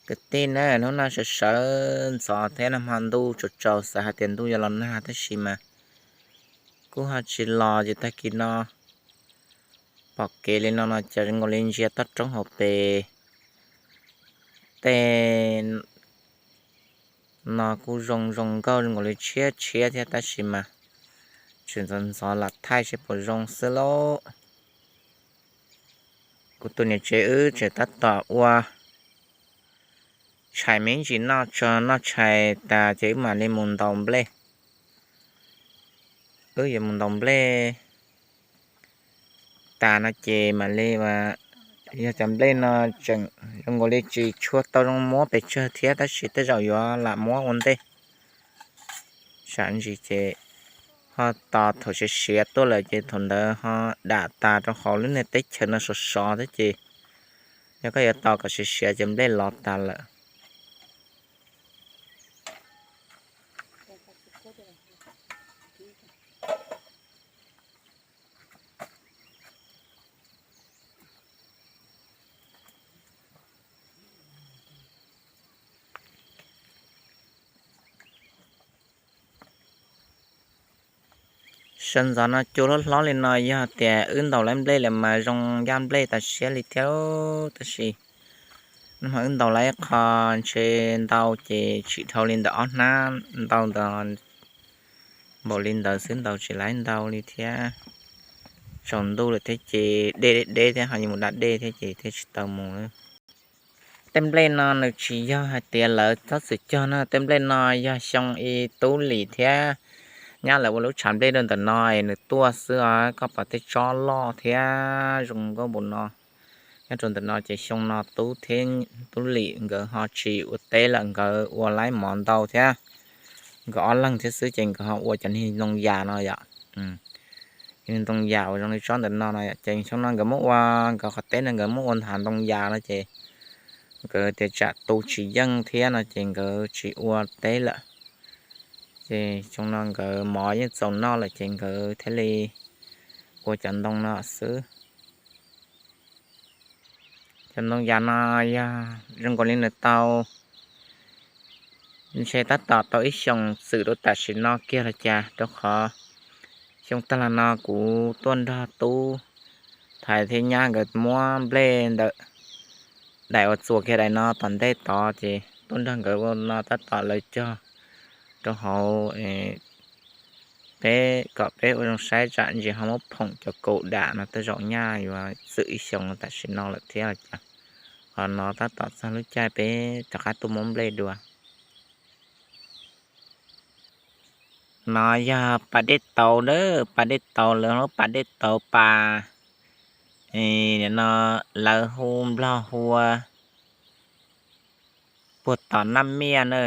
Kwv tij na, hnub no sawv sawv ntxov thiab nag hmo ntuj tsaus tsaus, xav hais tias ntuj yuav los nag tab sis mas kuj ho tsis los ces tag kis no pom kev li no no ces zoo nkaus li ntsia toj roob hauv pes tej no kuj zoo zoo nkauj zoo nkaus li tshiab tshiab thiab tab sis mas tseem ntxov ntxov lam thaij seb puas zoo xwb lauj. Kuv tus niam tsev wb tseem tab tom ua tshais me ntsis noj tso noj tshais tas ces wb mam li mus ntaus nplej. Wb yuav mus ntaus nplej tas no ces mam li, yog cov nplej no tseem zoo nkaus li tsis tshua tau zoo muab pes tsawg thiab tab sis tej zaum yuav lam muab ua ntej tsam ntsis ces ho tos thaum siav siav tuaj lawm ces thaum ntawd ho dam tas rau hauv lub niag teb chaws no sov sov thiab ces yog koj yuav tos kom siav siav ces nplej lov tas lawm. Sawv ntxov no cua hlob hlob li no yog tias wb ntaus lawv nplej lawm mas zoo ncaj nplej tas siab li thiab tab sis nag hmo wb ntaus lawv ib qho ntshe ntau ces tsis dhau li ntawm ob hnab ntau ntawd, npaum li ntawd xwb ntaus tsis laiv ntau li thiab. Tsaus ntuj lawm thiab ces dej deb deb thiab ho yuav mus da dej thiab ces thiaj tsis tau mus. Tej nplej no nws tsis yog hais tias lawv txhob txwm cog na, tej nplej no yog xyoo ib tub lim thiab nyab lawv ua lub tshav nplej rau ntawm no es nws tuaj xwb os, koj pom tej tsob loj thiab zoo nkauj npaum no nyob rau ntawm no ces xyoo no tub thiab tub lim nkawd ho tsis ua teb lawm, nkawd ua laib mov ntau thiab, nkawd ob leeg thiab xwb ces nkawd ho ua cov niag ntoo yas no yom. Cov niag ntoo yas uas zoo li tsob ntawm no no yom, ces xyoo no nkawd muab ua, nkawd qhov teb no nkawd muab ua nthav ntoo yas no ces nkawd tias tsam tu tsis yeej thiab no ces nkawd tsis ua teb lawm. Ces xyoo no nkawd mov yeej txaus noj lawm ces nkawd thiaj li ua cov ntoo no xwb. Cov ntoo yas no yog zoo nkaus li nws tau, ntshe tab tom tau ib xyoos txwm rau tam sim no kiag los cas, rau qhov xyoo tag los no kuv tuaj nrog tub thaiv thiab nyab nkawd muab nplej ntawm daim uas txuas kiag daim no tom ntej tod ces tuaj nrog nkawd ua no tab tom lawv cog rau hauv peb kom peb ua zoo saib tsam ntsis ho muab phoom cov kaus dam no tej zaum nyaj yuav txwm ib xyoos tam sim no lawm thiab los cas. Qhov no tab tom txog lub caij peb rov qab tuaj muab nplej dua. No yog pas dej tauv na, pas dej tauv lawv hu pas dej tauv pas, no lawv hu nplog hu ua puag tom Naj Miaj na.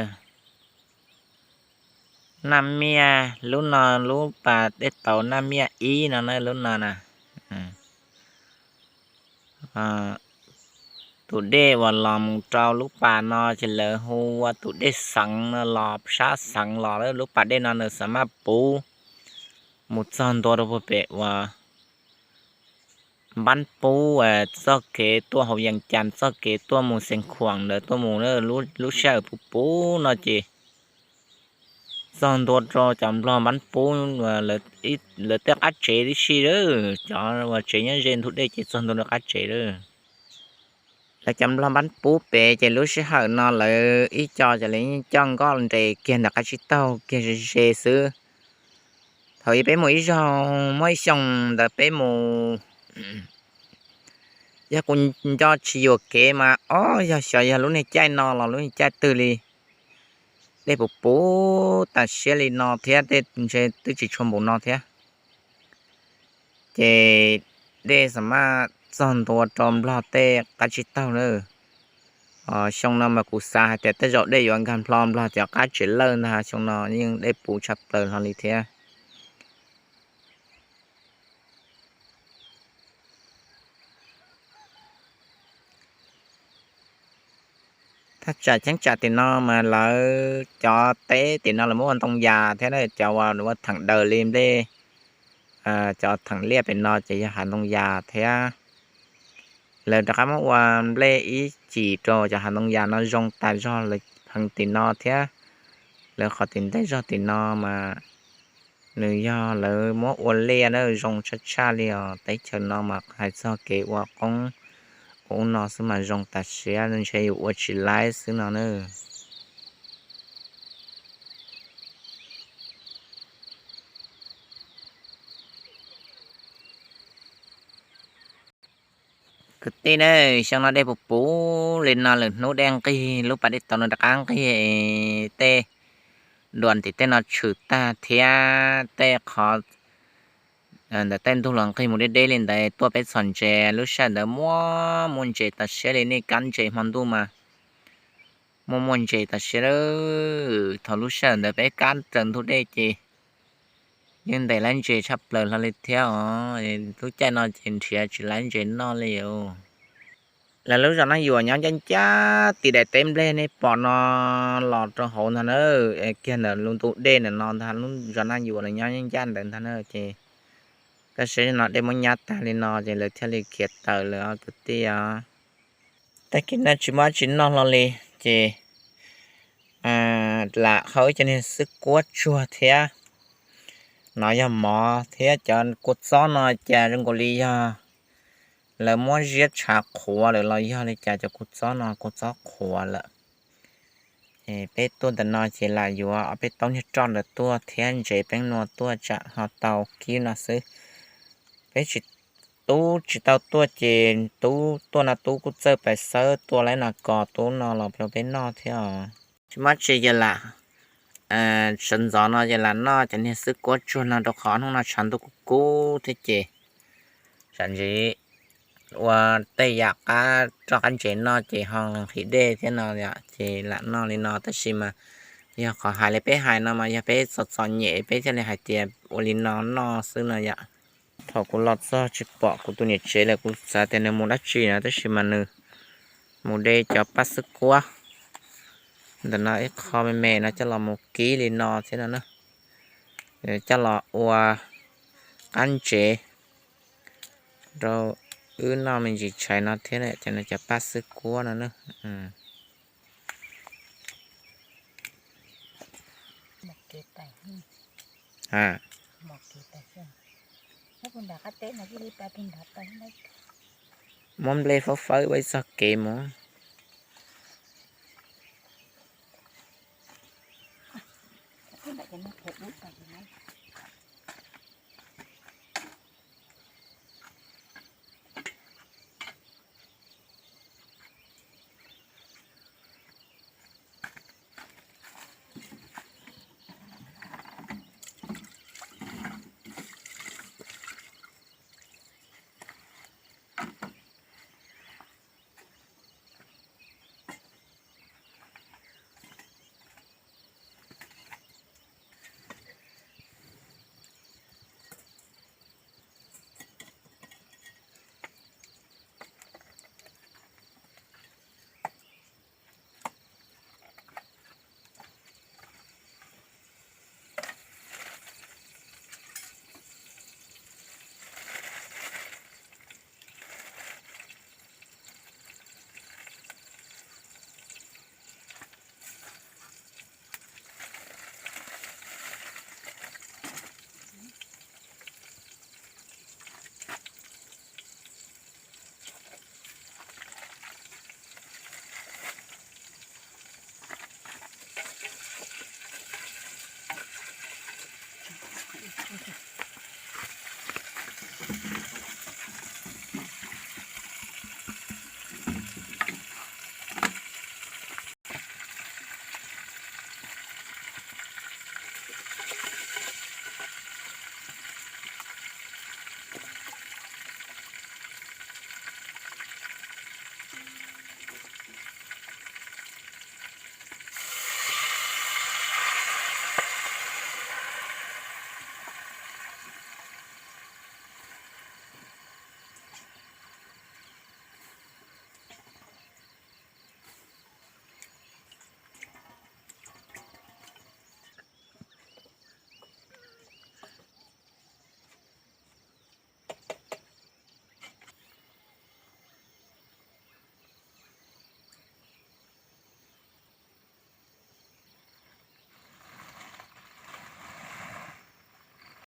Naj Miaj lub no, lub pas dej tauv Naj Miaj ib no na, lub no na. Tus dej uas los mus rau lub pas no ces lawv hu ua tus dej xeev no los sab xeev los, lub pas dej no nws xam maj puv mus txog ntua rau puag pem uas Npab Pub, txoj kev tuaj hauv Yees Cas, txoj kev tuaj mus Xeev Khuam ntawd tuaj mus, lub sij hawm puv puv no ces txog ntua rau cov nplog Npab Pub, lawv tej qab tsev tib si lawm, cov uas tsev nyob ze ntug dej ces txog ntua rau qab tsev lawm. Lawv cov nplog Npab Pub pem ces lub sij hawm no lawv ib co ces lawv yeej coj nkoj nres kiag ntawm qab tsib taug kiag ze ze xwb. Thaum ub peb mus ib zaug, muaj ib xyoos ntawd peb mus, yog kuv nco tsis yuam kev mas ob yog xyov yog lub niag caij no los lub niag caij twg li, dej puv puv tas siab li no thiab, tej ntshe twb tsis tshua npaum no thiab. Ces dej xam maj txog ntua rau nplog tej qab tsib taug na. Xyoo no mas kuv xav hais tias tej zaum dej yuav nkag nplho nplog cov qab tsev lawj ntag, xyoo no yeej dej puv tshaj plaws hlo li thiab. Thaj tsam cheeb tsam tim no mas lawv cov teb tim no lawv muab ua ntoo yas thiab, cov uas theem daws li nplej, cov theem liaj pem no ces yog hav ntoo yas thiab. Lawv rov qab muab ua nplej ib cim rau cov hav ntoo yas no zoo tas zog lawv heev tim no thiab. Lawv qhov tim ntej zog tim no mas nws yog lawv muab ua liaj na, zoo tshaj tshaj li os. Teb chaws no mas hais txog kev ua qoob ua no xwb mas zoo tas siab, ntshe yus ua tsis laib xwb no na. Kwv tij na, xyoo no dej puv puv li no lwm hnub dej nqig, lub pas dej tauv no rov qab nqig, tej duas tim tej no tshwm tag thiab tej qhov ntawm tej ntug los nqig mus deb deb li ntawd tuaj peb txhom ntses. Lub sij hawm ntawd muaj muaj ntses tas siab li, nej kab ntses hmo ntuj mas muaj muaj ntses tas siab. Thaum lub sij hawm ntawd peb kab raws ntug dej ces yeej ntes lawv ntses tshaj plaws hlo li thiab os. Lub caij no ces nrhiav tsis lawv ntses noj li os. Lawv lub zos Naj Yuam nyob ncaj ncaj tim daim teb nplej nej pom no los rau hauv ntag na, kiag ntawm lub ntu dej ntawm no ntag, lub zos Naj Yuam nyob ncaj ntawd ntag na. Ces koj saib no dej muab nyab tag li no ces lawv thiaj li khiav tawm lawm os kwv tij os. Tag kis no tsis muaj dab tsi noj hlo li ces lam hau ib co niag xwb kuab tsuag thiab. No yog mov thiab cov kua txob no cas zoo nkaus li yog lawv muab ziab tshav qhuav lawm los yog li cas cov kua txob no kua txob qhuav lawm. Peb tuaj ntawm no ces lam yuav ob peb taub niag roj ntawd tuaj thiab ntses peeb nua tuaj tsam ho tau kib no xwb. Peb tsis, tub tsis tau tuaj ces tub tuaj no tub kuj txawj pais xawb tua laib nas kos tub no los rau peb noj thiab os. Tsis muaj tsi ces lam sawv ntxov no ces lam noj cov niag xwb kuab tsuag no rau qhov hnub no tshav ntuj kub kub thiab ces tsam ntsis ua tej yam qab roj qab ntses noj ces ho nqhis dej thiab no yom, ces lam noj li no. Tab sis mas yog qhov hais li peb hais no mas yog peb txom txom nyem peb thiaj li hais tias ua li no noj xwb no yom. Thaum kuv los txog tsis pom kuv tus niam tsev lawm, kuv xav tias nws mus dab tsi no, tab sis mas nws mus de cov paj xwb kuab ntawm no ib qho me me no coj los mus kib li no thiab no na. Coj los ua qab ntsev rau wb noj me ntsis tshais no thiab, cov paj xwb kuab no na. Muab nplej fawb fawb ua ib txoj kev mus.